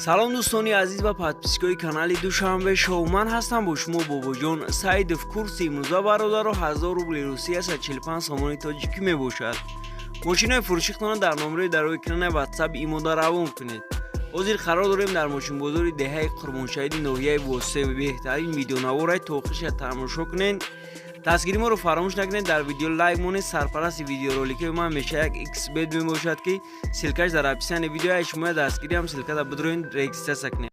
Салом, дӯстони азиз ва подписчикои канали Душанбе Шоу. Ман ҳастам бо шумо Бобоҷон Саидов. Курси имрӯза, бародаро, 1000 рубли Русия 145 сомони тоҷикӣ мебошад. Мошинои фурӯшихтона дар номерои дар рӯи экрани Ватсап имода равон кунед. Ҳозир қарор дорем дар мошинбозори деҳаи Қурбоншаҳиди ноҳияи Восе. Беҳтарин видеонаворай то охириша тамошо кунед. Дастгири моро фаромӯш накунед, дар видео лайк монед. Сарпарасти видеороликаи ман меша як xбет мебошад, ки ссылкаш дар описании видео. Ай шумо дастгириам ссылкада бидроин, регистрация кунед.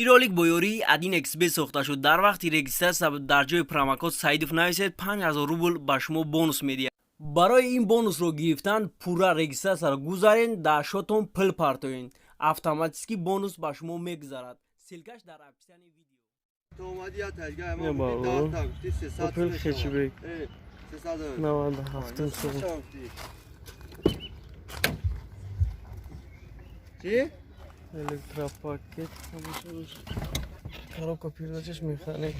Ин ролик бо ёрии 1 xбет сохта шуд. Дар вақти регистрация дар ҷои промокод Саидов нависед, 5000 рубл ба шумо бонус медиҳад. Барои ин бонусро гирифтан пурра регистрацияро гузарен, дар шотон пул партоен, автоматически бонус ба шумо мегузарад. Ссылкаш дар описании видео. Не, бародаро. Opel Hatchback 97 сол. Чӣ? Электропакет, коробка передачаш механик,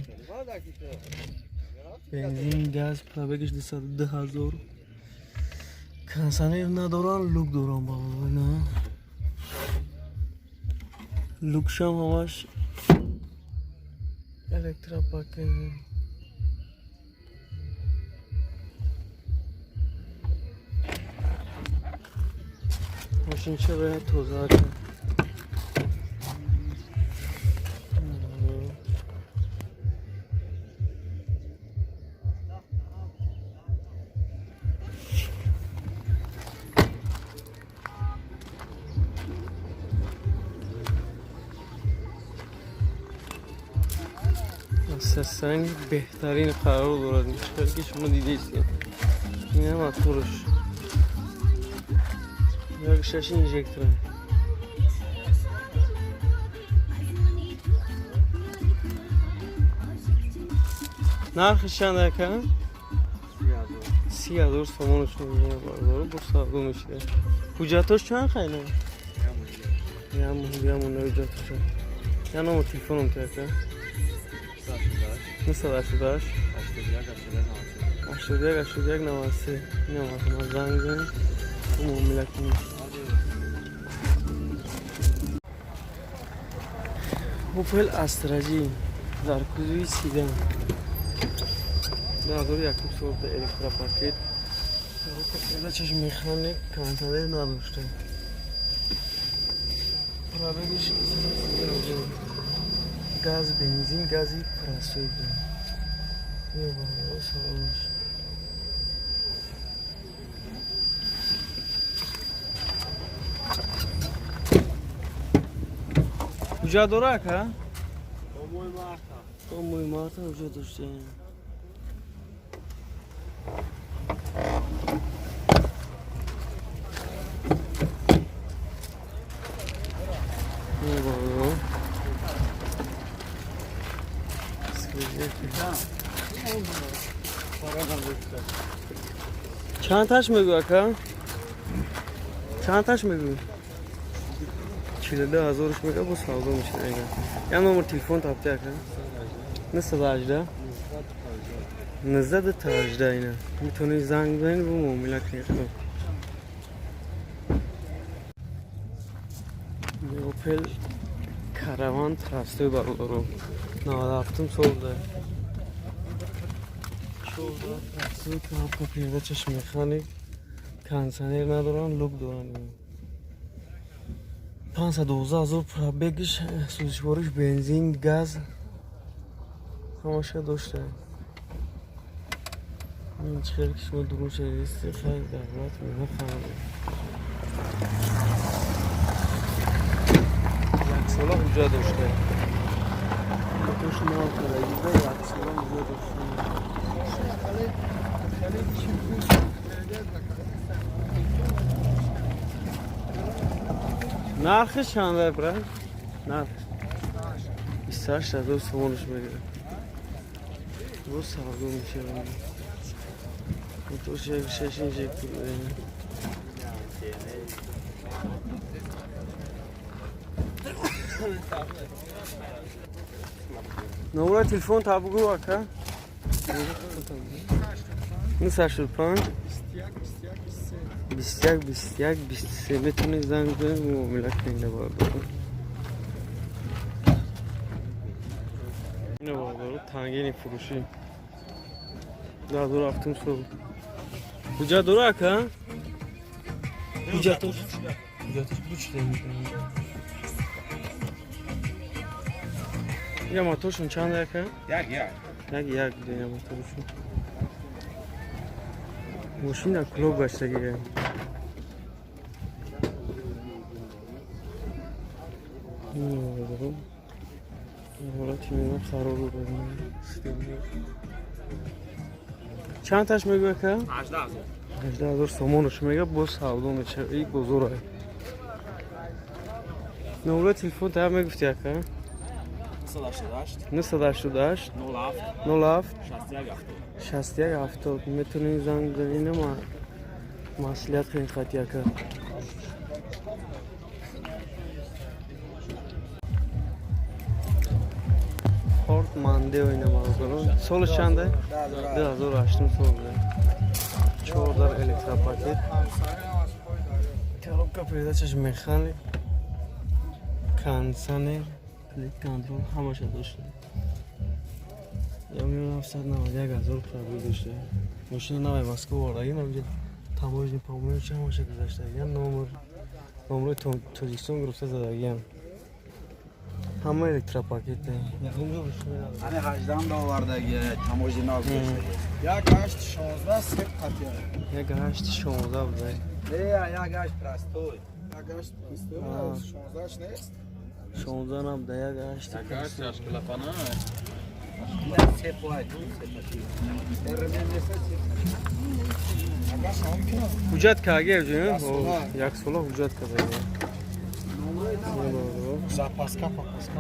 бензин, газ, пробегаш 202 000. Кондиционер надоран, люк доран, бародаро. На люкшам ҳамаш электропакет. Мошинча бояд тоза кард. Аз состояние беҳтарин қарор дорад, чиқар ки шумо дидаистед. Ина моторш як шаши инжектора. Нархи чанд, ака? 30 000 сомонаш мегирад, бародаро, бо савдо мешида. Ҳуҷҷатош чанд хайна? Ямон ҳуҷҷатоша. Я номер телефоном те, ака? 988 81 81 93. Ина марҳамат, занг занед, муомила кунед. Опел Астра J дар кузови седан, 2001 сол, электропакет, передачаш механик, кондиционер надошта, пробегиш, газ, бензин, гази простой. Салонаш ҳуҷҷат дора, ака? То моҳи марта ҳуҷҷат дошта. Бародаро. Чанд таш мегӯ, ака? Чанд таш мегӯ? 42 000-ш мега, бо савдо мешава. Я номер телефон тапти, ака? 918 19 18. Ина метавонед занг бизанед бо муомила кунед. Хуб, Опел Караван простой, бародаро, 97 сол да, 14 простой, коробка передачаш механик, кондиционер надоранд, люк доранд. 512 000 пробегиш, сӯзишвориш бензин, газ ҳамаша дошта. Ин чӣ хел ки шумо дурун шадисти, хай, давлат мехоҳам. Яксола ҳуҷҷат дошта, мотош нав кардагида, яксола ҳуҷҷат дошта. Нархи чанда, брат? Нарх 28 000 сомонаш мегирад, бо савдо мешавад. Мотош як шаш инжектор. Номера телефон та бугӯ, ака? 985 21 21 23. Метавонед занг бизанед, муомила кунед, бародарон. Тангини фурӯшӣ. 2007 сол. Ҳуҷҷат дора, ака? Ҳуҷҷатош? Ҳуҷҷатош бучида мекунад. Я моторшон чанд, ака? Як як. Як як буда моторшон. Мошин дар клуб гаштагия. Ҳолати мена қарор чанд таш мегӯ, ака? 18,000. 18,000 сомонаш мега, боз савдо мешава. И бозора. Номрои телефон та мегуфти, ака? 988 988 07 07 61 70. 61 70. Метавонед занг бизанед, ма маслиҳат кунед хати ака. Форд Мондео ина, бародарон. Соли чанде? 2008 сол буда. Чордар электропакет. Коробка передачаш механик. Кондиционер, климат контроль ҳамаша дошта. 1 791 000 пробег дошта. Мошина навай Москва овардаги, намҷа таможни помоечи ҳамаша гузаштагиам, номер номрои Тоҷикистон гирифта задагиам. Ҳама электропакете. Ани 18 да овардаги, таможни нав гузаштаги. Як ҳашт 16 сеп қатия. Як ҳашти 16 буда. Не, як ҳашт простой. Як ҳашт простой, 16 нест. 16 набуда, як ҳашти. Клапана. Сеп вай, сеп қатия. РМ нест, сеп. Ага, шом кина. Ҳуҷҷат кардаги? Як сола. Як сола ҳуҷҷат кардаги. Запаска, папаска.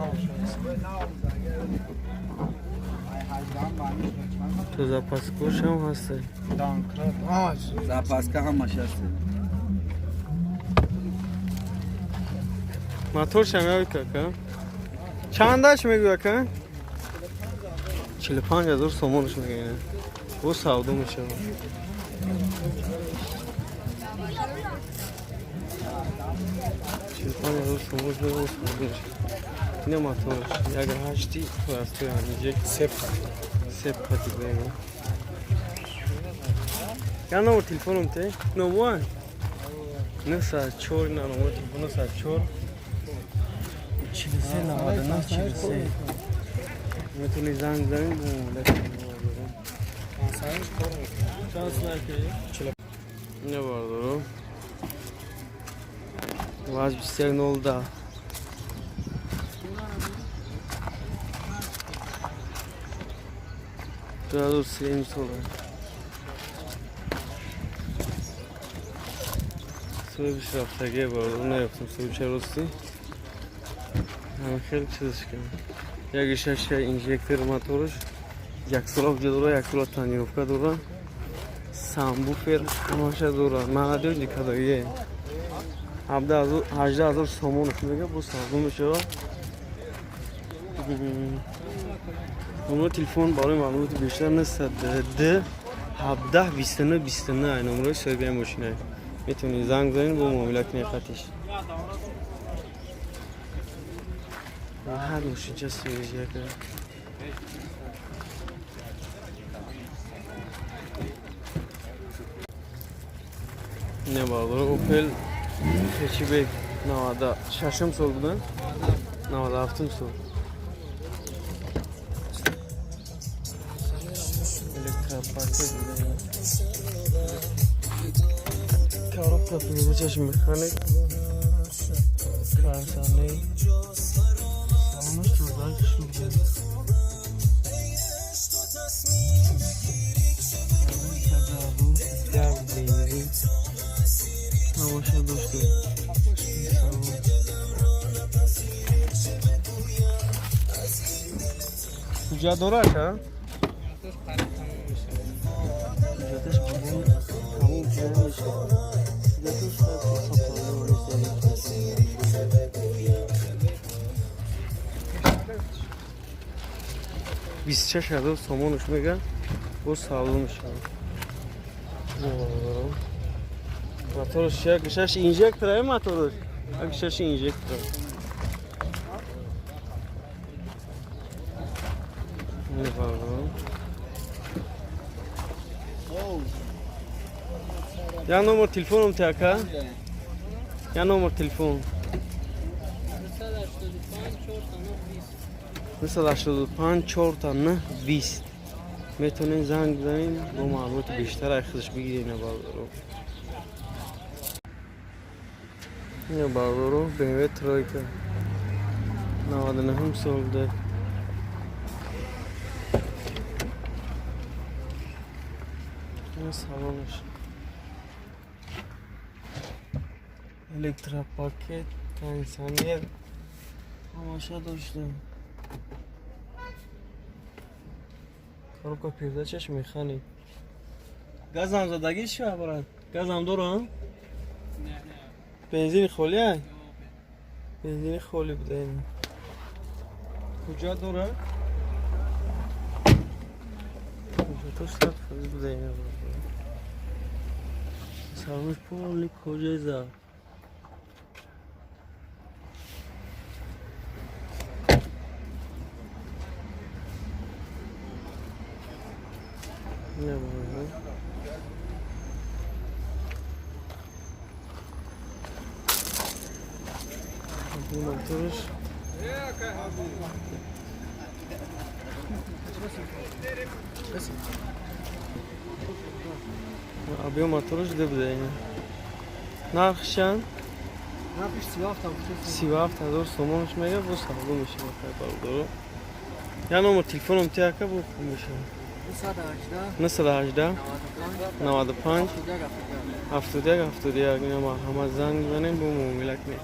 Ай 18 ба То запаскошам ҳаста. Данкрат. Запаска ҳамаш ҳаст. Моторшам як, ака. Чандаш мегӯ, ака? 45,000 сомонаш мегӯ. Бо савдо мешавад. 45,000 сомонаш мегӯ, бо савдо мешавад. Ина моторш. Як ҳашти простой инҷек. Сеп. Сеп қати бего. Я номер телефоном те? Номер? 904 на номер телефон 904 43 99 43. Метавонӣ занг бизанед, бо муомила кунед. Чанд снайпер? Не, бародаро. ВАЗ 21 0. 2003 сола. Соҳибиш рафтагие, бародаро, наёфтам соҳибша ростӣ. Хеле чизаш кардам. Як шаш инжектор моторш, як сола ҳуҷҷат дора, як сола тонировка дора, сабвуфер ҳамаша дора. Молодёжный кадагие. 18,000 сомонаш мега, бо савдо мешавад. Номро телефон барои маълумоти бештар 902 17 29 29 номрои соҳиби мошина. Метавонед занг занед, бо муомила кунед хатиш. Ҳар мошинча свежий, ака. Не, бародаро, Опел хэтчбек 96-м сол будан, 97-м сол. Электропакет будан. Коробка передачаш механик. Красане. Салонаш тоза шуд. Як бензин. Ҳамаша дошта. Салон. Ҳуҷҷат дора, ака? Ҳуҷҷаташ қабул тамом шуда мешавад. Ҳуҷҷаташ сопровождение. 26,000 сомонаш мега, боз савдо мешавад. Моторш як шаш инжектор ай моторш. Як шаш инжектор. Ина, бародаро. Як номер телефоном те, ака? Як номер телефон. 985 4 9 20. Метавонед занг бизанед, бо маълумоти бештар ай худаш бигиред. Ина, бародаро. Ина, бародаро, BMW тройка. 99 сол буда. Ина салонаш. Электропакет, кондиционер ҳамаша дошта. Коробка передачаш механик. Газам задагӣ шва, брат? Газам дорам? Бензини холӣ ай? Бензини холӣ буда ина. Ҳуҷҷат дора? Ҳуҷҷатош 100% буда ина. Салонаш полный кожа. Ина, бародар. Мотораш. Объем мотораш ду буда ина. Нархш чанд? Нархиш 37. 37 000 сомонш мега, бо савдо мешавад, бародаро. Я номер телефоном ти, ака, бо хуб мешавад. 918 918 95 71 71. Ина, марҳамат, занг бизанем, бо муомила кунед.